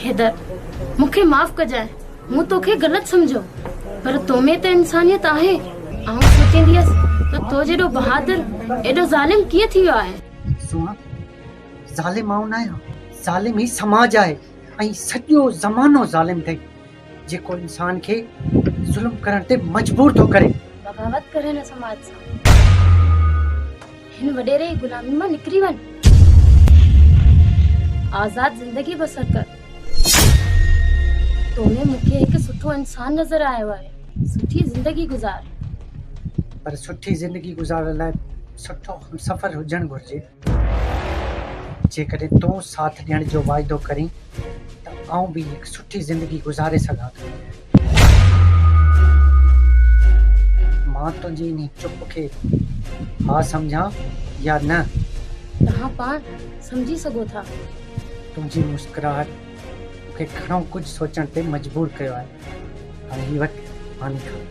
حيدر، مون کي معاف ڪجانء، مون توکي غلط سمجهيو، پر تو ۾ ته انسانيت آهي. آئون سوچيندي هيس ته تو جيڏو بهادر ايڏو ظالم ڪيئن ٿي ويو آهي. سونهن، ظالم آئون ناهيان، ظالم هي سماج آهي ۽ سڄو زمانو ظالم اٿئي. جيڪو انسان کي ظلم ڪرڻ تي مجبور ٿو ڪري. بغاوت ڪر هن سماج سان. هن وڏيري جي غلامي مان نڪري وڃ. آزاد زندگي بسر ڪر. تو ۾ مون کي هڪ سٺو انسان نظر آيو آهي. سٺي زندگي گذار. پر سٺي زندگي گذارڻ لاء سٺو همسفر هجڻ گهرجي. جيڪڏهن تون ساٿ ڏيڻ جو واعدو ڪرين ته آئون به هڪ سٺي زندگي گذاري سگهان ٿو. مان تنهنجي انهي چپ کي ها سمجهان يا نه؟ توهان پاڻ سمجهي سگهو ٿا. تنهنجي مسڪراهٽ مون کي گهڻو ڪجهه سوچڻ تي مجبور ڪيو آهي. هاڻي هي وٺ ماني کاء.